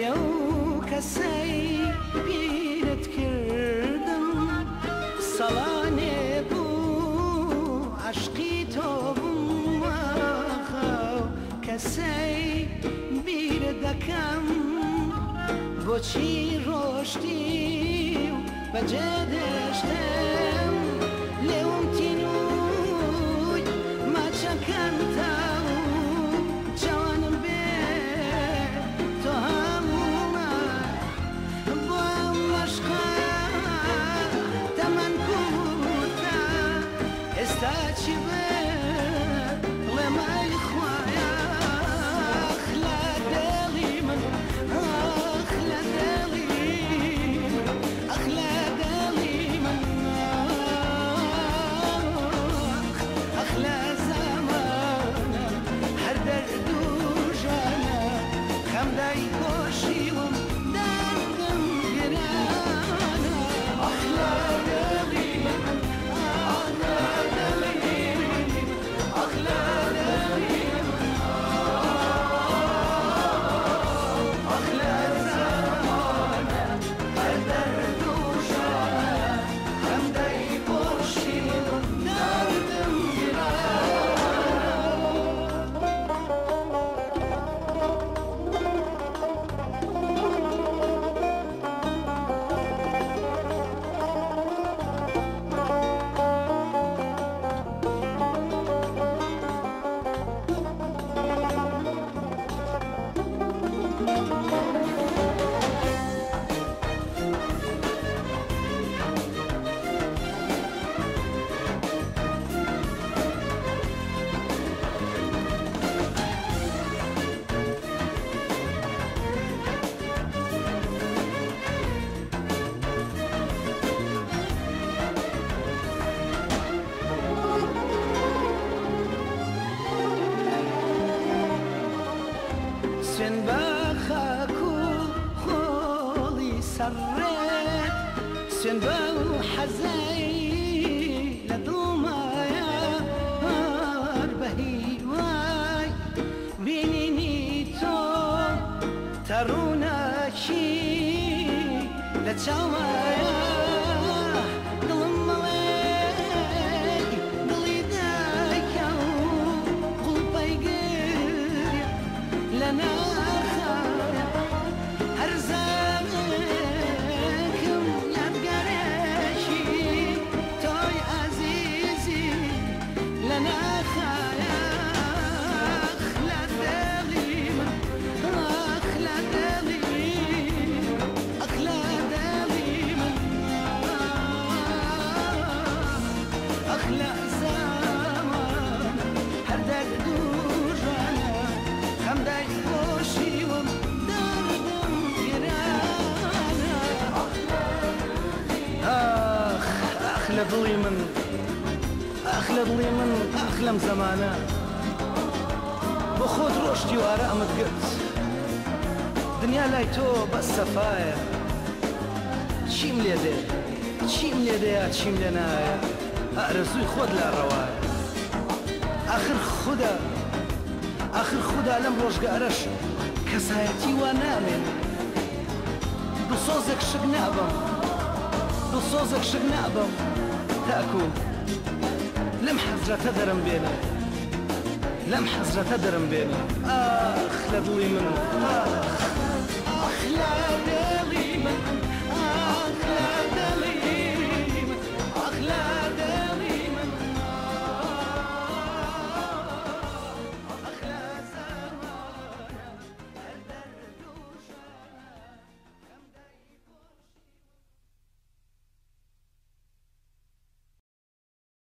ئەو کەسەی بیرت کردم سەڵانێ بوو عەشقی تۆ بووم ئاخ کەسەی بیرت دەکەم بۆچی ڕۆشتی و بەجێ دێشتم لێوم تینووی ماچەکەم تاو چاوانم بێ تۆ هەموومە بۆ ئەم مەشقە تەمەن کوورتە ئێستا چی بڵێم ئەی خوایە ئاخ لە دڵی من ئاخ لە دڵی من ئاخ لە دڵی من ئاخ ئاخ لە زەمانە هەر دەرد و ژانە خەم دایپۆشیوم دەردم گرانە ئاخ لە دڵی من ئاخ لە دڵی من ئاخ لە دڵی من ئاخ لە زەمانە هەر دەرد و ژانە خەم دایپۆشیوم دەردم گرانە. سوێن بە خاک و خۆڵی سەرڕێت سوێن بەو حەزەی لە دڵمایە هەر بە هیوای بینینی تۆ تەڕووناکی لە چاومایە دڵم مەڵێ دڵی دایکە و قوڵپەی گریا لە ناخایە هەر زەمێکم یادگارێکی تۆی ئازیزی لە ناخایە ئاخ لە دڵی من ئاخ لە دڵی ئاخ لە دڵی من ئاخ لە زەمانە هەر دەرد و ژانە خەم دایپۆشیوم دەردم گرانە ئاخ ئاخ لە دڵی من ئاخ لە دڵی من ئاخ لەم زەمانە بۆ خۆت ڕۆشتی و ئارامت گرت دنیا لای تۆ بەس سەفایە چیم لێ دێ چیم لێ دێ یا چیم لێ نایە ئارەزووی خۆت لا ڕەوایە ئاخر خودا ئاخر خودا لەم ڕۆژگارەش کەسایەتی وا نامێنێ دڵسۆزێک شک نابم دڵسۆزێک شک نابم تاکو لەم حەزرەتە دەرم بێنێ لەم حەزرەتە دەرم بێنێ ئاخ لە دڵی من ئاخ ئاخ لە دڵی من.